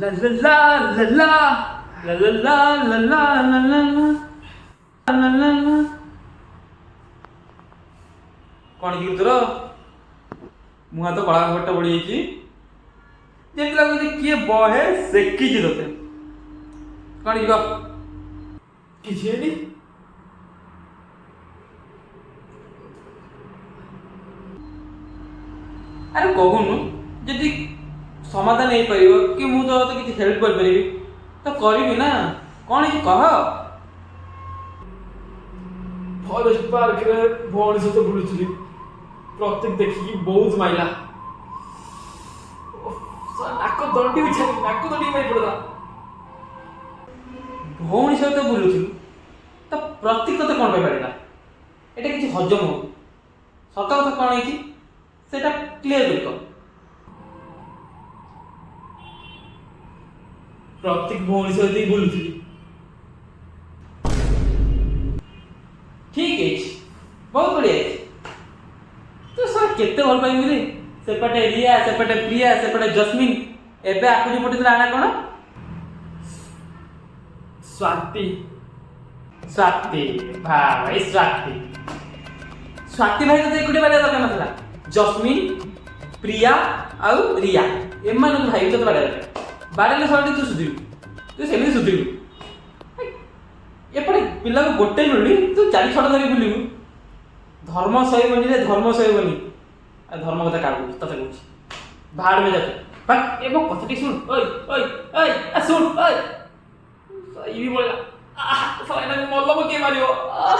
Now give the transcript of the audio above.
ଲା ଲା ଲା ଲା ଲା ଲା ଲା ଲା ଲା ଲା ଲା ଲା ଲା ଲା ଲା। କଣ କି ତୋର ମୁହଁ ତ କଳା ଘଟା ବଢିଯାଇଛି, ଯେମିତି ଲାଗୁଛି କିଏ ବହେ ସେକିଛି ତୋତେ। କଣ କି କହ? କିଛି ହେଇନି। ଆରେ କହୁନୁ, ଯଦି ସମାଧାନ ହେଇପାରିବ କି ମୁଁ ତ ତୋତେ କିଛି ହେଲ୍ପ କରିପାରିବି ତ କରିବି ନା। କଣ ହେଇଛି କହ। ଫରେଷ୍ଟ ପାର୍କରେ ଭଉଣୀ ସହିତ ବୁଲୁଥିଲି, ପ୍ରତୀକ ଦେଖିକି ବହୁତ ମାଇଲା। ଉଫ୍, ଶଳା ନାକ ଦଣ୍ଡି ବି ଛାଡ଼ି, ନାକ ଦଣ୍ଡି ମାରି ପଡ଼ିଲା। ଭଉଣୀ ସହିତ ବୁଲୁଥିଲୁ ତ ପ୍ରତୀକ ତୋତେ କଣ ପାଇଁ ବାଡେଇଲା? ଏଇଟା କିଛି ହଜମ ହଉନି। ସତ କଥା କଣ ହେଇଛି ସେଟା କ୍ଲିୟର କରି କହ। ପ୍ରତୀକ ଭଉଣୀ ସହିତ ହିଁ ବୁଲୁଥିଲି। ଠିକ ହେଇଛି, ବହୁତ ବଢିଆ ହେଇଛି। ତୁ ସାର୍ କେତେ ଭଲ ପାଇବୁ ରେ। ସେପଟେ ରିୟା, ସେପଟେ ପ୍ରିୟା, ସେପଟେ ଜସ୍ମିନ, ଏବେ ଆକୁ ଯୋଉ ପଠେଇଥିଲା ଆନା କଣ? ସ୍ୱାତି। ସ୍ୱାତି ଭାଇ, ସ୍ୱାତି, ସ୍ୱାତି ଭାଇ ତତେ ଏକୁଟିଆ ବାଡେଇବା ଦରକାର ନଥିଲା। ଜସ୍ମିନ, ପ୍ରିୟା ଆଉ ରିୟା ଏମାନଙ୍କୁ ଭାଇ ବି ତତେ ବାଡେଇବା ଦରକାର। ବାଡେଇଲେ ସରିଲେ ତୁ ସୁଧୁରିବୁ, ତୁ ସେମିତି ସୁଧୁରିବୁ। ଏପଟେ ପିଲାକୁ ଗୋଟେ ମିଳୁନି, ତୁ ଚାରି ଛଅଟା ଧରି ବୁଲିବୁ। ଧର୍ମ ସହିବନି ରେ, ଧର୍ମ ସହିବନି। ଆଉ ଧର୍ମ କଥା କାହାକୁ କହୁଛି? ତତେ କହୁଛି। ଭାଡ଼ ମେ ଯାତେ ବାଟ୍। ଏ ମୋ କଥା ଟିକେ ଶୁଣ। ଓଇ ଓଇ ଓଇ, ଆ ଶୁଣ ଓଇ। ଇଏ ବି ପଳେଇଲା। ଆଃ, ଶଳା ଏଟାକୁ ମଲମ କିଏ ମାରିବ? ଆଃ।